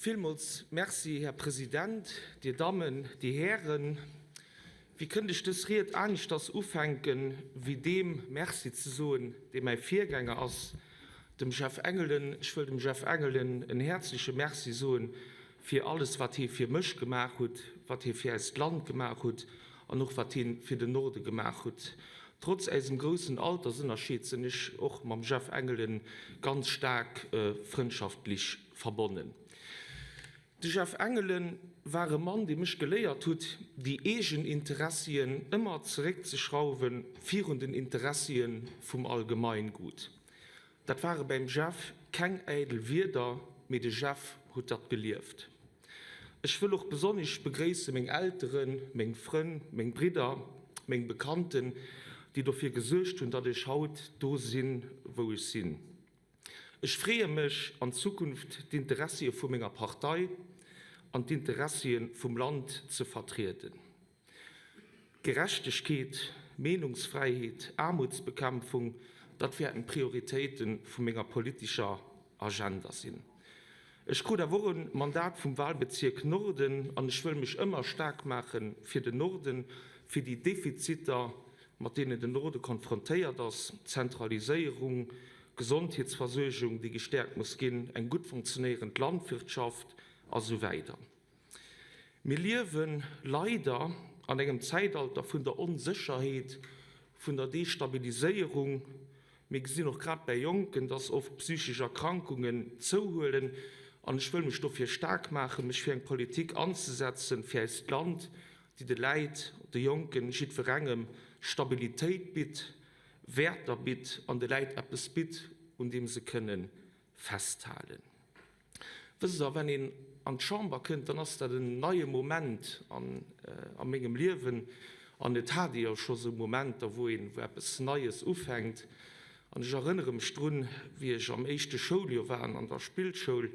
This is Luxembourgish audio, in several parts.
Villmools Merci, Här President, Dir Dammen, Dir Hären. Wéi kënnt ech dës Ried aneschters ufänken, wéi deem Merci ze soen, dee mäi Virgänger ass, dem Jeff Engelen. Ech wëll dem Jeff Engelen en häerzleche Merci soen fir alles, wat hie fir mech gemaach hutt, wat hie fir äist Land gemaach hutt an och wat hie fir den Norde gemaach hutt. Trotz äisem groussen Altersënnerscheed sinn ech och mam Jeff Engelen ganz staark frëndschaftlech verbonnen. De Jeff Engelen war e Mann, dee mech geléiert hutt, déi eegen Interessien ëmmer zeréckzeschrauwe virun den Interessie vum Allgemeingut. Dat ware beim Jeff keng äidel Wierder, mee de Jeff huet dat gelieft. Ech wëll och besonnesch begréisse meng Elteren, meng Frënn, meng Bridder, meng Bekannten, déi dofir gesuergt hunn, datt ech haut do sinn, wou ech sinn. Ech freeë mech, an Zukunft d'Interessie vu menger Partei an d'Interessie vum Land ze vertrieden. Gerechtegkeet, Meenungsfräiheet, Aarmutsbekämpfung, dat wäerten d'Prioritéite vu menger politescher Agenda sinn. Ech krut awer och e Mandat vum Wahlbezierk Norden an ech wëll mech ëmmer staark maache fir den Norden, fir déi Defiziter, mat deenen den Norde konfrontéiert ass, Zentraliséierung, Gesondheetsversuergung, déi gestäerkt muss ginn, eng gutt funktionéierend Landwirtschaft a sou weider. Mir liewe leider an engem Zäitalter vun der Onsécherheet, vun der Destabiliséierung. Mir gesinn och grad bäi Jonken, dass oft psychesch Erkrankungen zouhuelen. An ech wëll mech dofir staark maachen, mech fir eng Politik anzesetzen, fir eist Land, déi de Läit, de Jonken, jiddwerengem Stabilitéit bitt, Wäerter bitt an de Läit eppes bitt, un deem se kënne festhalen. Wësst Der, wenn een an d'Chamber kënnt, dann ass dat en neie Moment an a mengem Liewen. An et hat ee jo scho sou Momenter, wou een, wou eppes Neies ufänkt. An ech erënnere mech drun, wéi ech am éischte Schouljoer war an der Spillschoul,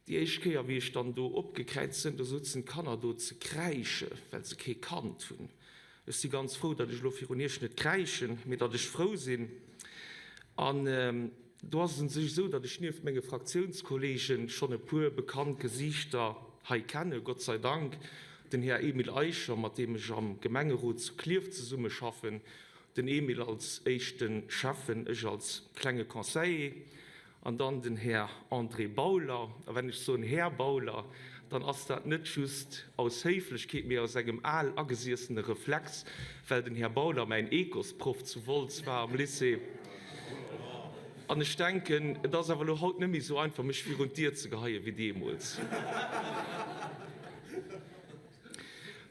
Déi éischt Kéier, wéi ech dann do opgekräizt sinn, do souzen d'Kanner do ze kräische well se kee kannt hunn. Ech si ganz frou, datt ech elo virun Iech net kräischen, mee datt ech frou sinn. An do ass et un sech esou, datt ech nieft menge Fraktiounskolleegen schonn e puer bekannt Gesiichter hei kenne, Gott sei Dank, den Här Emile Eicher, mat deem ech am Gemengerot zu Klierf zesummeschaffen, den Emile als éischte Schäffen, ech als klenge Conseiller, An dann den Här André Bauler. A wenn ech soen Här Bauler, dann ass dat net just aus Héiflechkeet, mee aus engem al agesiessene Reflex, well den Här Bauler mäin Ecosproff zu Wolz war am Lycée. An ech denken, et ass awer elo haut net méi esou einfach, mech virun d'Dier ze geheien, wéi deemools.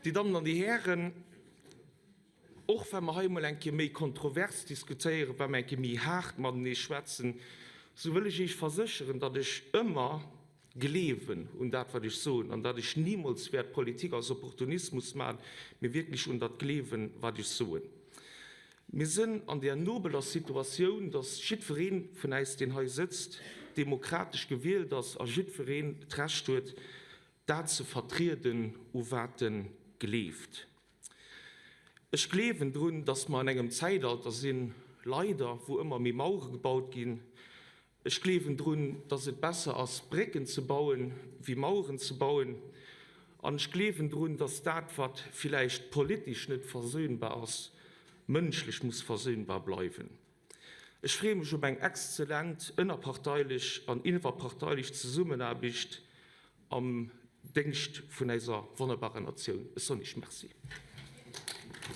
Dir Dammen an Dir Hären, Och wa mer hei emol eng Kéier méi kontrovers diskutéieren, wa mer eng Kéier méi haart matenee schwätzen, esou wëll ech Iech versécheren, datt ech ëmmer gleewen un dat, wat ech soen, an datt ech nimools wäert Politik aus Opportunismus maachen, mee wierklech un dat gleewen, wat ech soen. Mir sënn an där nobeler Situatioun, datt jiddweree vun äis, deen hei sëtzt, demokratesch gewielt ass a jiddwereen d'Recht huet, dat ze vertrieden, u wat e gleeft. Ech gleewen drun, dass mer an engem Zäitalter sinn, leider, wou ëmmer méi Mauere gebaut ginn. Ech gleewen drun, dass et besser ass, Brécken ze bauen, wéi Maueren ze bauen. An ech gleewen drun, dass dat, wat villäicht politesch net versöhnbar ass, mënschlech muss versöhnbar bleiwen. Ech freeë mech op eng exzellent ënnerparteilech an iwwerparteilech Zesummenaarbecht am Déngscht vun eiser wonnerbarer Natioun. Ech soen Iech Merci.